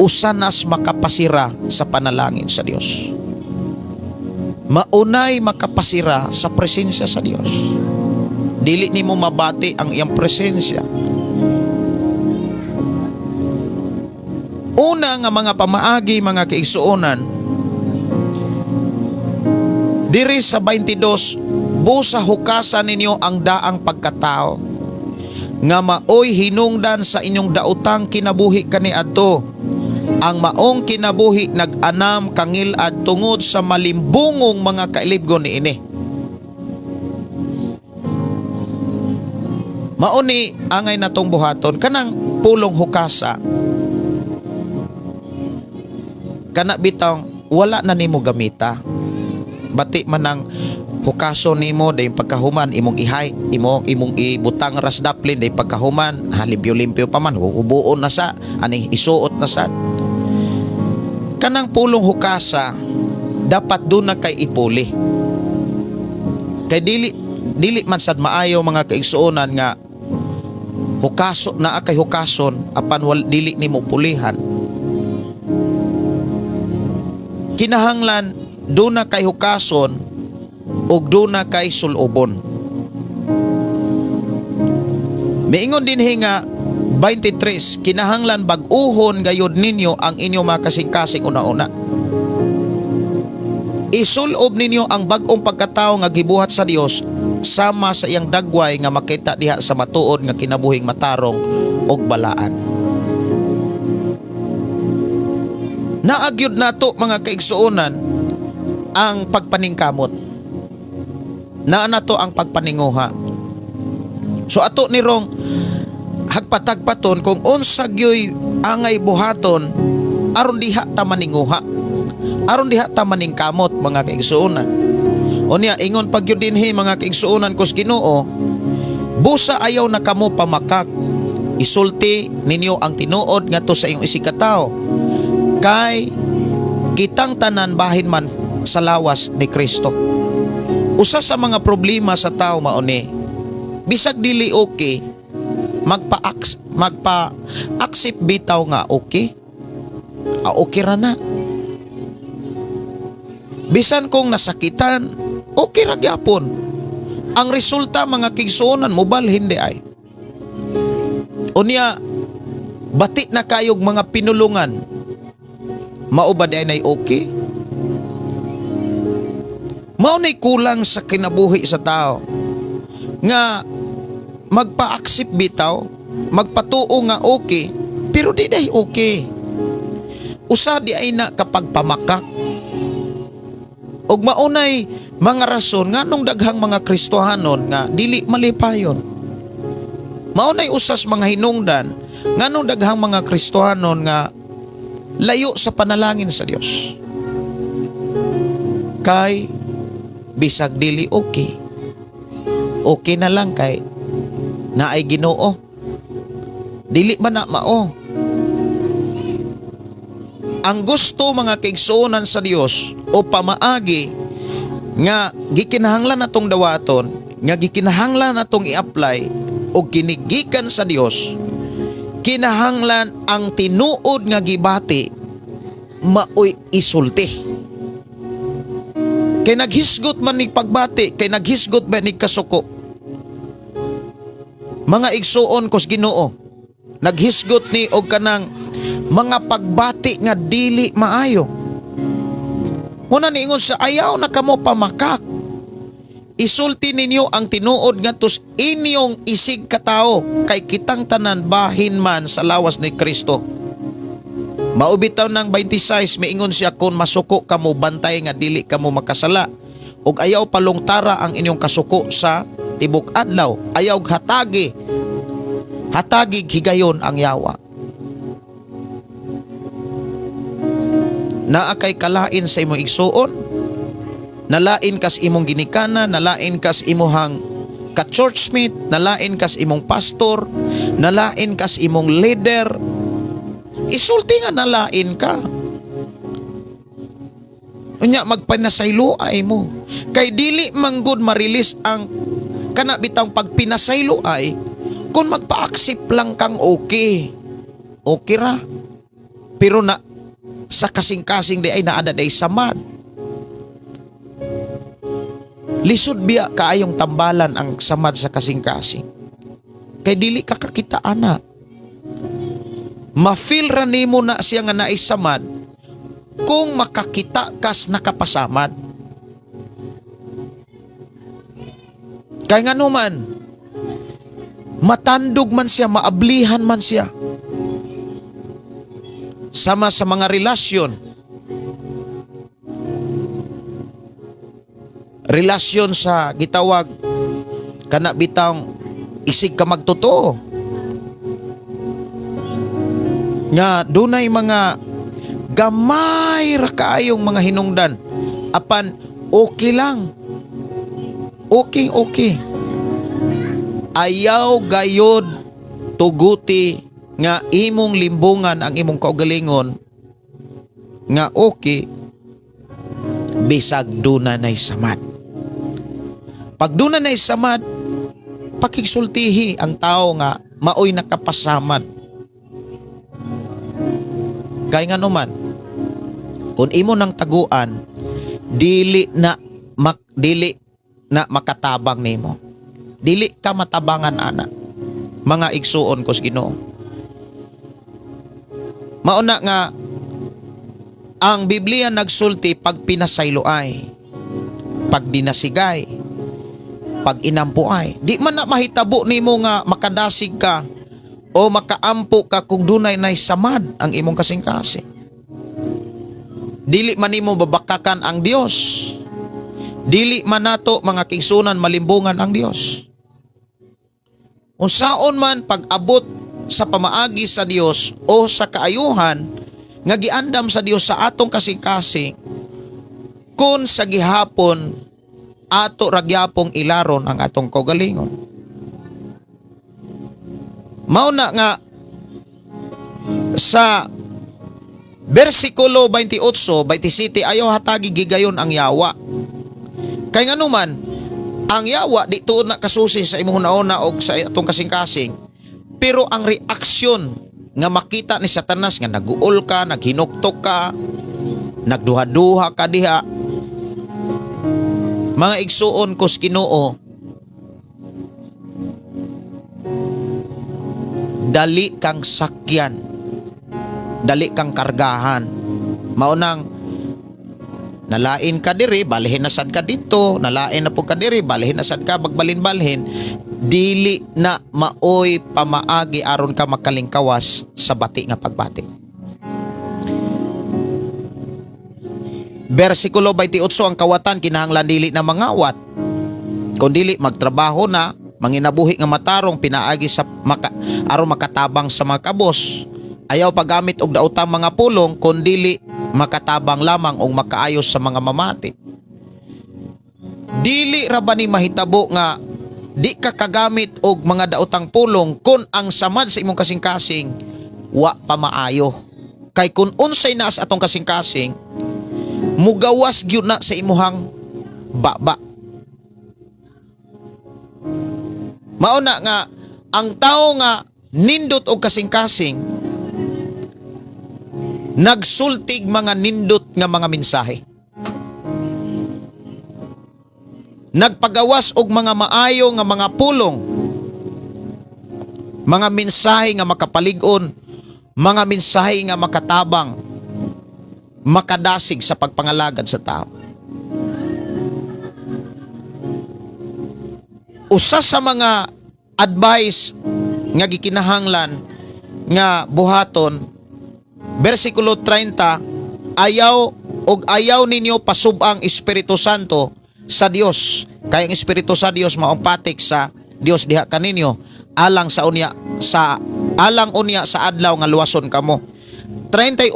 usanas makapasira sa panalangin sa Dios. Maunay makapasira sa presensya sa Dios. Dili nimo mabati ang iyang presensya. Una nga mga pamaagi, mga kaigsuonan, diri sa 22, busa hukasan ninyo ang daang pagkatao nga maoy hinungdan sa inyong daotang kinabuhi kaniadto. Ang maong kinabuhi nag-anam kangilad tungod sa malimbungong mga kailibgon niini. Mao ni angay natong buhaton kanang pulong hukasa. Kana bitong wala na nimo gamita. Bati man ang hukaso nimo dayong pagkahuman imong ihay, imong ibutang ras daplin, day pagkahuman ha, limpyo-limpyo pa man, hubuon na sa ani, isuot na sa. Kanang pulong hukasa dapat doon na kay ipuli. Kay dili Dili man sad maayo, mga kaigsuonan, nga hukaso naa kay hukason apan dili nimo pulihan. Kinahanglan duna kay hukason ug duna kay sulobon. Miingon dinhi nga 23, kinahanglan bag-uhon gayud ninyo ang inyong mga kasing-kasing una-una. Isulob ninyo ang bag-ong pagkatao nga gibuhat sa Dios sama sa iyang dagway nga makita diha sa matuod nga kinabuhing matarong ug balaan. Naagyod nato, mga kaigsuonan, ang pagpaningkamot. Naa nato ang pagpaninguha. So ato ni rong hagpatagpaton kung unsa gyoy angay buhaton aron diha ta maninguha. Aron diha ta maningkamot, mga kaigsuonan. Unya, ingon pag gyud dinhi, mga kaigsuonan kus Ginoo, busa ayaw na kamo pamakak. Isulti ninyo ang tinuod ngadto sa inyong isigkatawo. Kay kitang tanan bahin man sa lawas ni Kristo. Usa sa mga problema sa tao mao ni, bisag dili okay, magpa-accept bitaw nga okay. Ah, okay ra na. Bisan kung nasakitan, okay ra gyapon. Ang resulta, mga kaigsuonan, mobalhin diay. Unya, bati na kayog mga pinulungan. Mao ba diay nay okay? Mao nay kulang sa kinabuhi sa tao. Nga magpa-accept bitaw, magpatuo nga okay, pero di diay okay. Usa diay na kapag pamakak. Ug maunay mga rason nganong daghang mga Kristohanon nga dili malipayon. Maunay usas mga hinungdan nganong daghang mga Kristohanon nga layo sa panalangin sa Dios. Kay bisag dili okay, okay na lang kay naay Ginoo. Dili man na mao. Ang gusto, mga kaigsuonan sa Dios, o pamaagi nga gikinahanglan natong dawaton, nga gikinahanglan natong i-apply o kinigikan sa Dios, kinahanglan ang tinuod nga gibati maoy isulti. Kay naghisgot man ni pagbati, kay naghisgot ba ni kasuko. Mga igsuon kos Ginoo, naghisgot ni og kanang mga pagbati nga dili maayo. Muna niingon sa ayaw na kamo pamakak. Isulti ninyo ang tinuod ngadto sa inyong isig katao kay kitang tanan bahin man sa lawas ni Kristo. Maubitaw ng 26, miingon siya, kung masuko kamo, bantay nga dili kamo makasala. Ug ayaw palungtara ang inyong kasuko sa tibok adlaw. Ayaw hatagi. Hatagi higayon ang yawa. Naa kay kalain sa imong igsuon, nalain kas imong ginikanan, nalain kas imuhang ka-churchmate, nalain kas imong pastor, nalain kas imong leader. Isulti nga nalain ka. Unya magpanasaylo ay mo. Kay dili manggod ma-release ang kana bitang pagpinasaylo ay kung magpa-accept lang kang okay. Okay ra. Pero na sa kasing-kasing diay naada diay samad. Lisod biya kaayong tambalan ang samad sa kasing-kasing. Kay dili ka kakita ana. Ma-feel ra nimo na siya nga naay samad kung makakita kas nakapasamad. Kay nga numan, matandog man siya, maablihan man siya. Sama sa mga relasyon. Relasyon sa gitawag kana bitang isig ka magtotoo. Nga dunay mga gamay ra kaayong mga hinungdan apan okay lang. Okay, okay. Ayaw gayod tuguti nga imong limbungan ang imong kaugalingon nga okay bisag duna nay samad. Pag duna na samad, pakigsultihi ang tao nga maoy nakapasamad. Kay ngano man, kung imo nang taguan, dili na makatabang nimo. Dili ka matabangan ana. Mga igsuon ko sa Ginoo. Mauna nga ang Biblia nagsulti pag pinasayloay, pag dinasigay, pag inampuay. Di man na mahitabo nimo nga makadasig ka o makaampo ka kung dunay nay samad ang imong kasing-kasing. Dili man nimo babakakan ang Dios. Dili man nato, mga kaigsuonan, malimbungan ang Dios. Unsaon man pag-abot sa pamaagi sa Dios o sa kaayuhan nga giandam sa Dios sa atong kasing-kasing, kung sa gihapon ato ra gyapong ilaron ang atong kaugalingon. Mao na nga sa versikulo 28, 27, ayaw hatagi gigayon ang yawa. Kay nganuman, ang yawa di tuod na kasusi sa imong hunauna og sa atong kasing-kasing. Pero ang reaksyon nga makita ni Satanas nga naguol ka, naghinuktok ka, nagduha-duha ka diha. Mga igsuon ko sa Ginoo, dali kang sakyan, dali kang kargahan. Maunang nalain ka diri, balhin na sad ka dito, nalain na po ka diri, balhin na sad ka, bagbalin-balhin, dili na maoy pamaagi aron ka makalingkawas sa bati nga pagbati. Versikulo 28, ang kawatan kinahanglan dili na mangawat. Kung dili magtrabaho na, manginabuhi nga matarong pinaagi sa maka, aron makatabang sa mga kabos. Ayaw paggamit og daotang mga pulong kun dili makatabang lamang og makaayos sa mga mamati. Dili ra ba ni mahitabo nga di ka kagamit og mga daotang pulong kun ang samad sa imong kasing-kasing wa pa maayo? Kay kun unsay naa sa atong kasing-kasing, mugawas gyud na sa imuhang baba. Mao na nga ang tawo nga nindot og kasing-kasing nagsultig mga nindot nga mga mensahe. Nagpagawas og mga maayo nga mga pulong, mga mensahe nga makapalig-on, mga mensahe nga makatabang, makadasig sa pagpangalagad sa tao. Usa sa mga advice nga gikinahanglan nga buhaton, versikulo 30, ayaw og ayaw ninyo pasub-ang Espiritu Santo sa Dios. Kay ang Espiritu sa Dios maong patik sa Dios diha kaninyo alang sa unya sa alang unya sa adlaw nga luwason kamo. 31,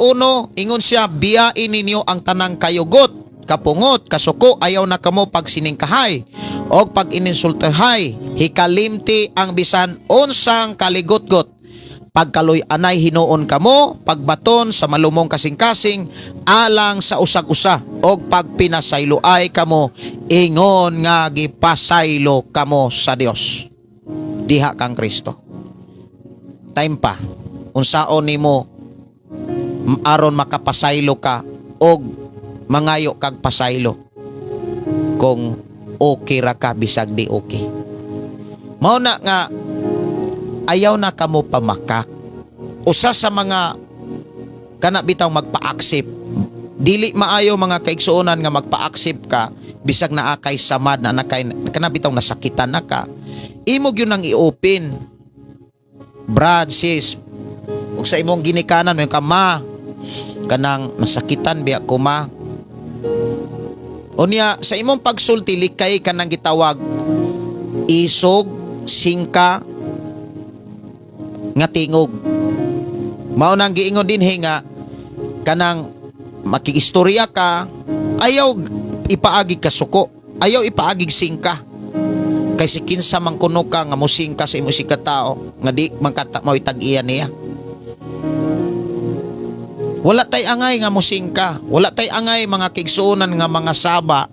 ingon siya, biyain ninyo ang tanang kayugot, kapungot, kasuko, ayaw na kamo pagsiningkahay og pag-ininsultahay, hikalimti ang bisan unsang kaligotgot. Pagkaloy anay hinuon kamo, pagbaton sa malumong kasing-kasing, alang sa usag-usa, og pagpinasayloay kamo, ingon nga gipasaylo kamo sa Dios. Diha kang Kristo. Time pa, unsaon nimo aron makapasaylo ka og mangayo kag pasaylo kung okay ra ka bisag di okay. Mao na nga ayaw na kamo pamakak. Usa sa mga kana bitaw magpa-accept. Dili maayo, mga kaigsuonan, nga magpa-accept ka bisag naa kay samad na nakay kana bitaw nasakitan na ka. Imo gyud nang i-open. Brad, sis, ug sa imong ginikanan mo ka, ma, kanang masakitan biya ko, ma. Unya sa imong pagsulti likay kanang gitawag isog singka nga tingog. Mao nang giingon dinhi nga kanang makiistorya ka, ayaw ipaagi ka suko, ayaw ipaagi singka. Kay si kinsa man kuno ka nga musingka sa imong ka tao nga di man ka mao'y tag-iya niya. Wala tay angay nga musingka, wala tay angay, mga kaigsuonan, nga mga saba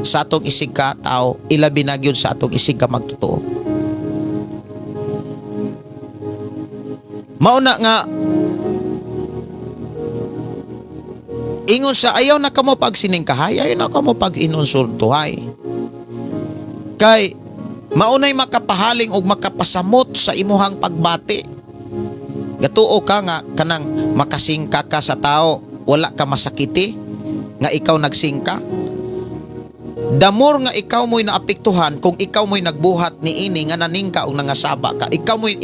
sa atong isig ka tao, ilabi na gyud sa atong isig ka magtotoo. Mauna nga ingon sa ayaw na kamo pag siningkahay, ayaw na kamo pag inunsultuhay. Kay maunay makapahaling og makapasamot sa imuhang pagbati. Gatuo ka nga kanang makasingka ka sa tao, wala ka masakiti nga ikaw nagsingka. Damor nga ikaw mo'y naapektuhan kung ikaw mo'y nagbuhat niini nga naningka o nangasaba ka, ikaw mo'y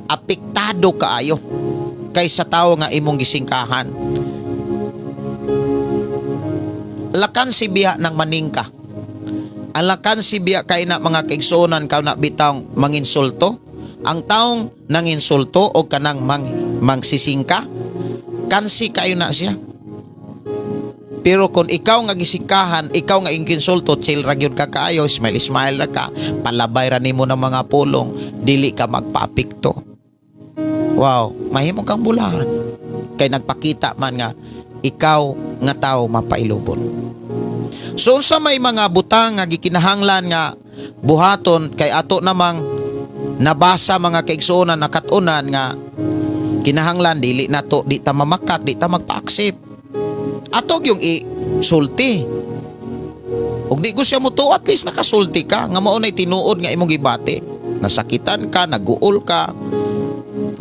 apektado kaayo kaysa tao nga imong gisingkahan. Lakan si biya ng maningka. Alakan si biya kay na mga kaigsuonan ka na bitang manginsulto. Ang taong nanginsulto o kanang mangsisingka, kansi kayo na siya. Pero kung ikaw nga gisingkahan, ikaw nga inginsulto, chill ra gyud ka kaayo, smile smile ra ka, palabay ra nimo ng mga pulong, dili ka magpaapekto. Wow, mahimo kang bulahan. Kay nagpakita man nga ikaw nga tao mapailubon. So unsa may mga butang nga gikinahanglan nga buhaton kay ato namang nabasa mga kaigsuonan, nakat-unan nga kinahanglan dili nato, di ta mamakak, di ta magpa-accept. Ato yung isulti. Ug di ko siya mutuo, at least nakasulti ka nga mao nay tinuod nga imong gibati. Nasakitan ka, naguol ka.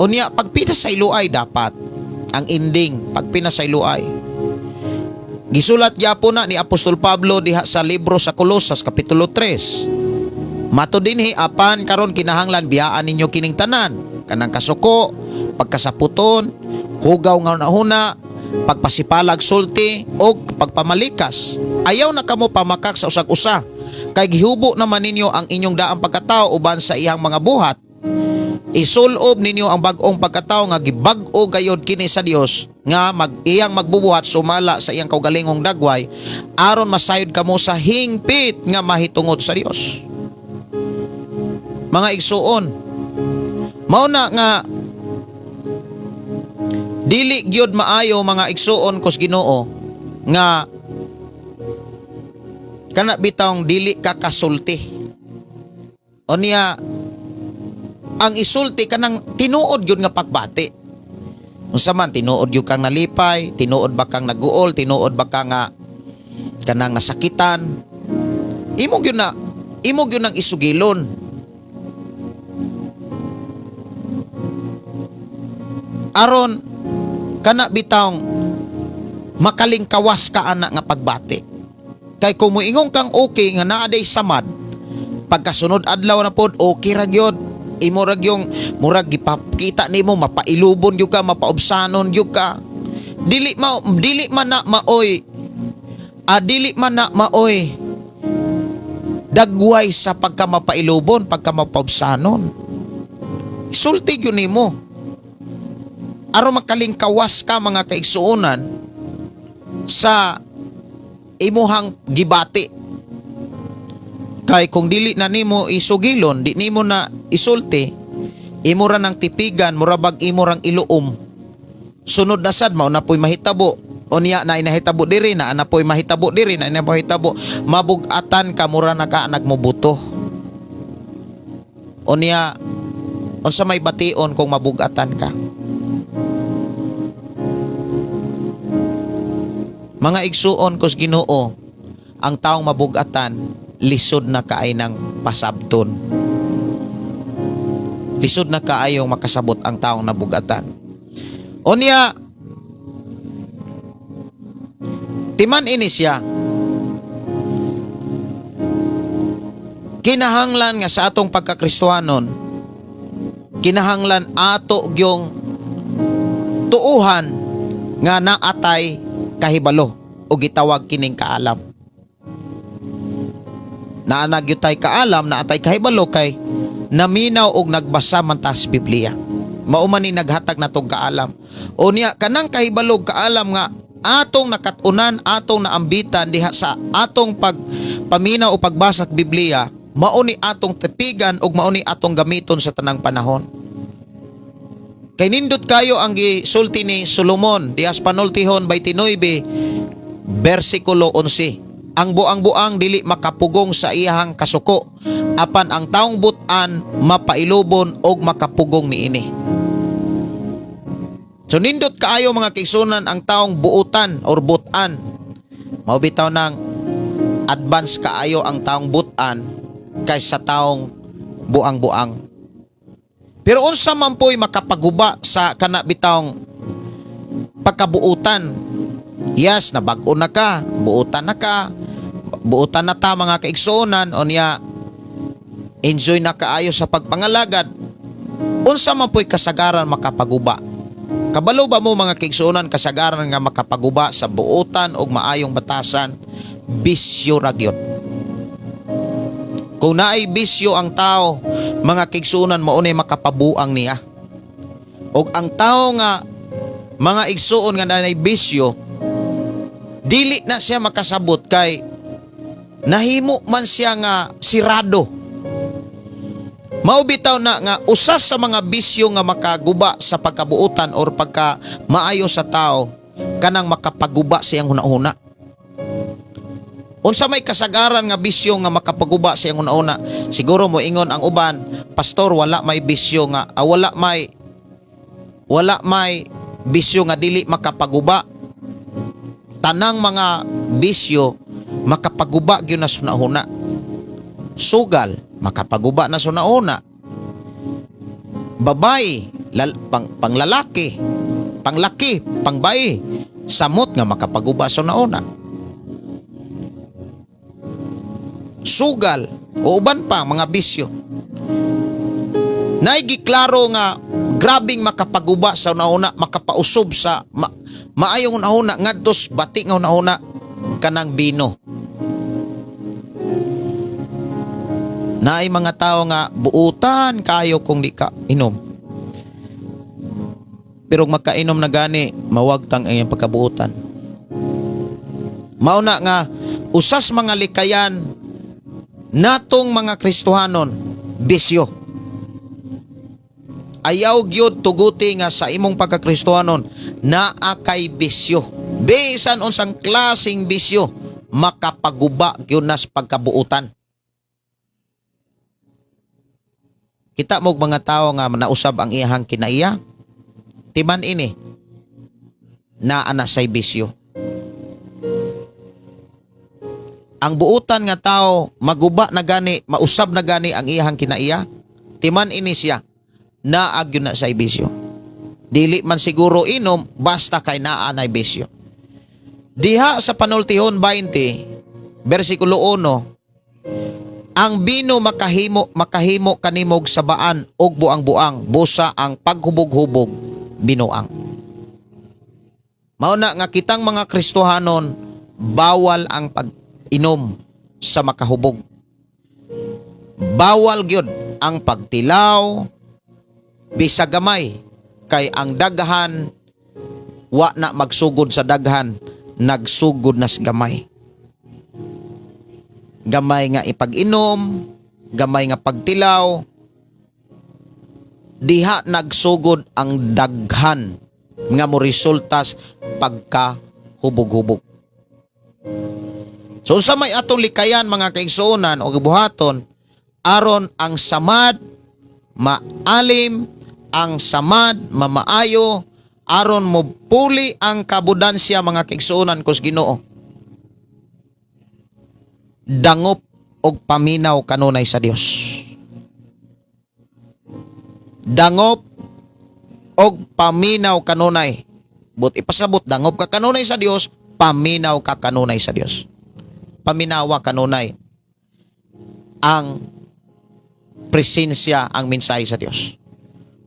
Unya pagpina sa iluay dapat ang ending, pagpina sa iluay. Gisulat gyapon na ni Apostol Pablo diha sa libro sa Kolosas kapitulo 3. Mato dinhi apan karon kinahanglan biyaan ninyo kining tanan, kanang kasuko, pagkasaputon, hugaw nga hunahuna, pagpasipalag sulti og pagpamalikas. Ayaw na kamo pamakak sa usag-usa kay gihubo naman ninyo ang inyong daang pagkatao uban sa iyang mga buhat. Isulob ninyo ang bag-ong pagkatao nga gibag-o gayod kini sa Dios nga iyang magbubuhat sumala sa iyang kaugalingong dagway aron masayod kamo sa hingpit nga mahitungod sa Dios. Mga igsuon, mao na nga dili gyud maayo mga igsuon kus Ginoo nga kana bitawng dili ka kasulti. Unya ang isulti kanang tinuod gyud nga pagbati. Unsa man tinuod gyud kang nalipay, tinuod ba kang naguol, tinuod ba ka nga kanang nasakitan. Imo gyud na, imo gyud nang isugilon. Aron kana bitawng makalingkawas ka ana nga pagbati. Kay kung moingon kang okay nga naa day samad, pagkasunod adlaw na pod okay ra gyud. Imo ra gyung murag gipakita nimo mapailubon gyud ka, mapaobsanon gyud ka. Dili ma, dili man na maoy, dili man na maoy dagway sa pagkamapailubon, pagkamapaobsanon. Sulti gyud nimo. Aron makalingkawas ka mga kaigsuonan sa imuhang gibati. Kay kung dili na nimo isugilon, di nimo na isulti, imo ra nang tipigan, mura bag imo rang iluom. Sunod na sad mao na po'y mahitabo. Unya na inahitabo diri, na ana po'y mahitabo diri, na ina mahitabo. Mabugatan ka, mura na ka nagmubuto. Unya unsa may bation kung mabugatan ka? Mga igsuon kus Ginoo, ang taong mabugatan lisod na kaay ng pasabton. Lisod na kaayong makasabot ang taong nabugatan. Unya timan ini siya. Kinahanglan nga sa atong pagkakristohanon, kinahanglan ato gyung tuuhan nga naatay kahibalo o gitawag kining kaalam. Naana gyud tay kaalam, naatay kahibalo kay naminaw og nagbasa man ta sa Biblia. Mao man ni naghatag natong kaalam. O niya kanang kahibalo kaalam nga atong nakat-unan, atong naambitan diha sa atong pagpaminaw o pagbasa sa Biblia, mao ni atong tepigan ug mao ni atong gamiton sa tanang panahon. Kay nindot kayo ang gisulti ni Solomon diha sa Panultihon 29 bersikulo 11. Ang buang-buang dili makapugong sa iyahang kasuko, apan ang taong butan mapailubon og makapugong niini. So nindot kaayo, mga kaigsuonan, ang taong buutan or butan. Mao bitaw nang advance kaayo ang taong butan kaysa taong buang-buang. Pero unsa man po'y makapaguba sa kana bitawng pagkabuutan? Yes, nabag-o na ka, buutan na ka, buutan na ta, mga kaigsuonan, unya enjoy na kaayo sa pagpangalagad. Unsa man po'y kasagaran makapaguba? Kabalo ba mo, mga kaigsuonan, kasagaran nga makapaguba sa buutan o maayong batasan? Bisyo ra gyud. Kung naay bisyo ang tao, mga kaigsuonan, mao nay makapabuang niya. Og ang tao nga, mga igsuon, nga naay bisyo, dili na siya makasabot kay nahimo man siya nga sirado. Mao bitaw na nga usas sa mga bisyo nga makaguba sa pagkabuutan or pagka maayo sa tao, kanang makapaguba sa iyang hunahuna. Unsa may kasagaran nga bisyo nga makapaguba sa iyang hunahuna? Siguro mo ingon ang uban, "Pastor, wala may bisyo nga wala may bisyo nga dili makapaguba." Tanang mga bisyo makapaguba gyud na sa hunahuna. Sugal, makapaguba na sa hunahuna. Babae, panglalaki, panglaki, pangbae, samot nga makapaguba sa hunahuna. Sugal o uban pa mga bisyo. Naigi klaro nga grabing makapaguba sa hunahuna, makapausub sa maayong hunahuna ngadto sa bati nga hunahuna, kanang bino. Naay mga tao nga buutan kayo kung di ka inom. Pero makainom na gani, mawagtang ang iyang pagkabuutan. Mao na nga usas mga likayan natong mga Kristohanon, bisyo. Ayaw gyud tuguti nga sa imong pagkakristohanon naa kay bisyo. Bisan unsang klaseng bisyo, makapaguba gyud nas pagkabuutan. Kita mo mga tao nga nausab ang iyahang kinaiya, timan ini naa na say bisyo. Ang buutan nga tao, maguba na gani, mausab na gani ang iyahang kinaiya, timan ini siya, naa gyud na say bisyo. Dili man siguro inom, basta kay naa nay bisyo. Diha sa Panultihon 20, versikulo 1, ang bino makahimo makahimo kanimog sabaan og buang-buang, busa ang paghubog-hubog binuang. Mao na nga kitang mga Kristohanon, bawal ang pag-inom sa makahubog. Bawal gyud ang pagtilaw bisa gamay kay ang daghan wa na magsugod sa daghan, nagsugod na sa gamay. Gamay nga ipag-inom, gamay nga pagtilaw, diha nagsugod ang daghan nga mo resultas pagka hubog-hubog. So unsa may atong likayan, mga kaigsuonan, o gibuhaton aron ang samad maalim, ang samad mamaayo, aron mo puli ang kabudansya, mga kaigsuonan kus Ginoo? Dangop og paminaw kanunay sa Dios. Dangop og paminaw kanunay. But ipasabot, dangop ka kanunay sa Dios, paminaw ka kanunay sa Dios. Paminawa kanunay ang presensya, ang mensahe sa Dios.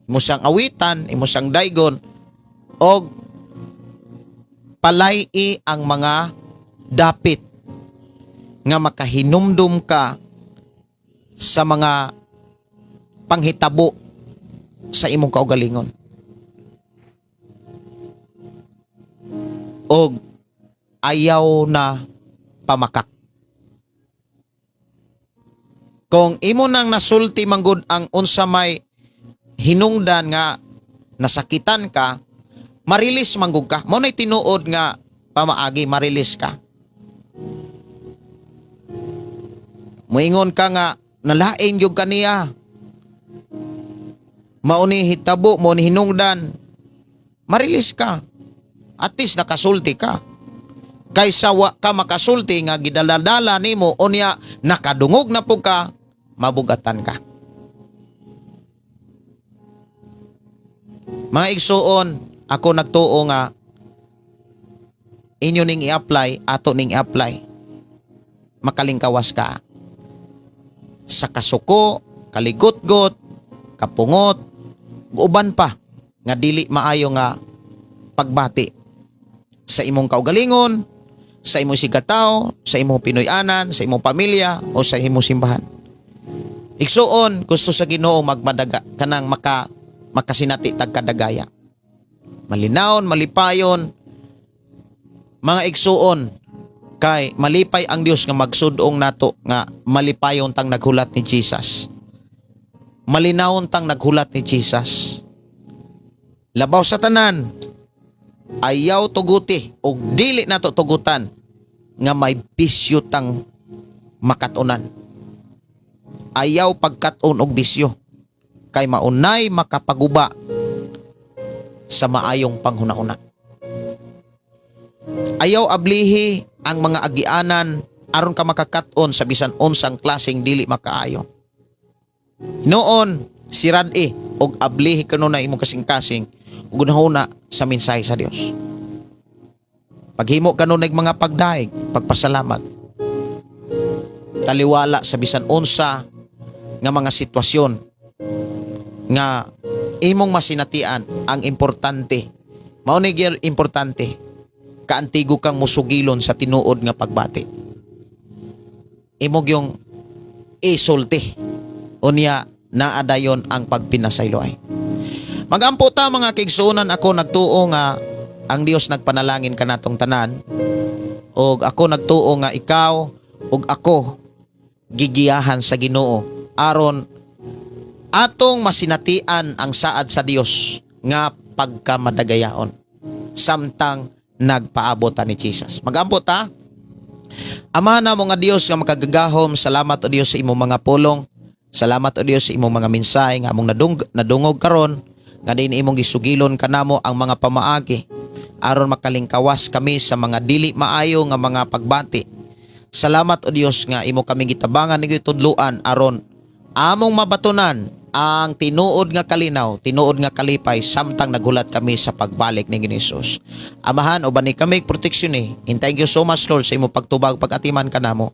Imo siyang awitan, imo siyang daygon og palay-i ang mga dapit nga makahinumdum ka sa mga panghitabo sa imong kaugalingon. Og ayaw na pamakak. Kung imo nang nasulti manggod ang unsa may hinungdan nga nasakitan ka, marilis manggug ka. Mao nay tinuod nga pamaagi, marilis ka. Moingon ka nga nalain gyud kaniya. Mao ni hitabo, mao ni hinungdan. Marilis ka. At least nakasulti ka. Kaysa wa ka makasulti nga gidaladala nimo, unya nakadungog na po ka, mabugatan ka. Mga igsuon, ako nagtuo nga inyo ning i-apply, ato ning i-apply. Makalingkawas ka sa kasuko, kaligotgot, kapungot, uban pa nga dili maayo nga pagbati sa imong kaugalingon, sa imong sigataw, sa imong Pinoy-anan, sa imong pamilya o sa imong simbahan. Igsuon, gusto sa Ginoo magmadaga kanang makasinati tag kadagaya. Malinawon, malipayon, mga igsuon, kay malipay ang Dios nga magsudong nato nga malipayon tang naghulat ni Jesus. Malinawon tang naghulat ni Jesus. Labaw sa tanan, ayaw tuguti og dili nato tugutan nga may bisyo tang makatunan. Ayaw pagkat-on og bisyo kay maunay makapaguba sa maayong panghuna-una. Ayaw ablihi ang mga agianan aron ka makakat-on sa bisan unsang klaseng dili makaayo. Noon, sirad-i og ablihi kuno na imong kasing-kasing ug hunahuna sa mensahe sa Dios. Paghimo kanunay mga pagdaig, pagpasalamat. Taliwala sa bisan unsa nga mga sitwasyon nga imong masinatian, ang importante. Mao ni gyud importante, kaantigo kang musugilon sa tinuod nga pagbati. Imo gyung isulti. Unya naa dayon ang pagpinasayloay. Magampo ta, mga kaigsuonan. Ako nagtuo nga ang Dios nagpanalangin kanatong tanan, og ako nagtuo nga ikaw ug ako gigiyahan sa Ginoo aron atong masinatian ang saad sa Dios nga pagkamadagayaon samtang nagpaabot ta ni Jesus. Magampo ta. Ama namo nga Dios nga makagagahom, salamat o Dios sa imong mga pulong. Salamat o Dios sa imong mga mensahe nga among nadungog karon, nga din imong gisugilon kanamo ang mga pamaagi aron makalingkawas kami sa mga dili maayo nga mga pagbati. Salamat o Dios nga imo kami gitabangan ni gitudluan aron among mabatunan ang tinuod nga kalinaw, tinuod nga kalipay samtang naghulat kami sa pagbalik ni Hesus. Amahan, uban ni kami proteksyon ni. And thank you so much, Lord, sa imong pagtubag, pagatiman kanamo.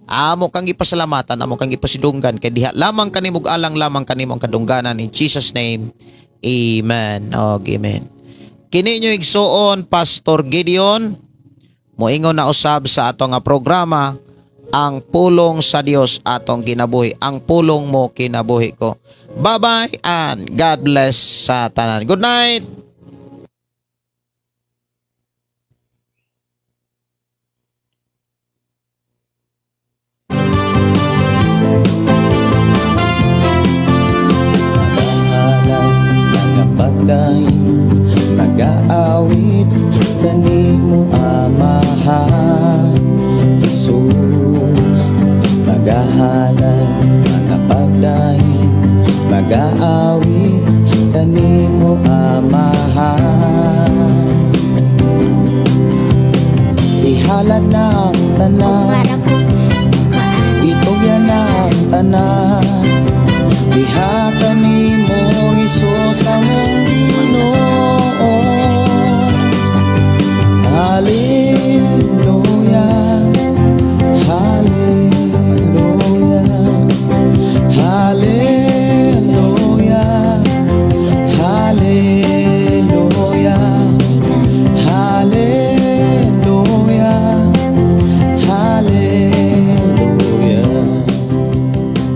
Amo kang gipasalamatan, amo kang gipasidunggan kay diha lamang kanimo alang lamang kanimo ang kadungganan, in Jesus' name. Amen. Og amen. Kini inyo igsuon, Pastor Gideon, moingon na usab sa ato nga programa, Ang Pulong sa Dios Atong Kinabuhi. Ang pulong mo, kinabuhi ko. Bye-bye and God bless sa tanan. Good night. Magahalad, magapagdaig, magaawit kanimo, Amahan Jesus. Magahalad, magapagdaig, magaawit kanimo.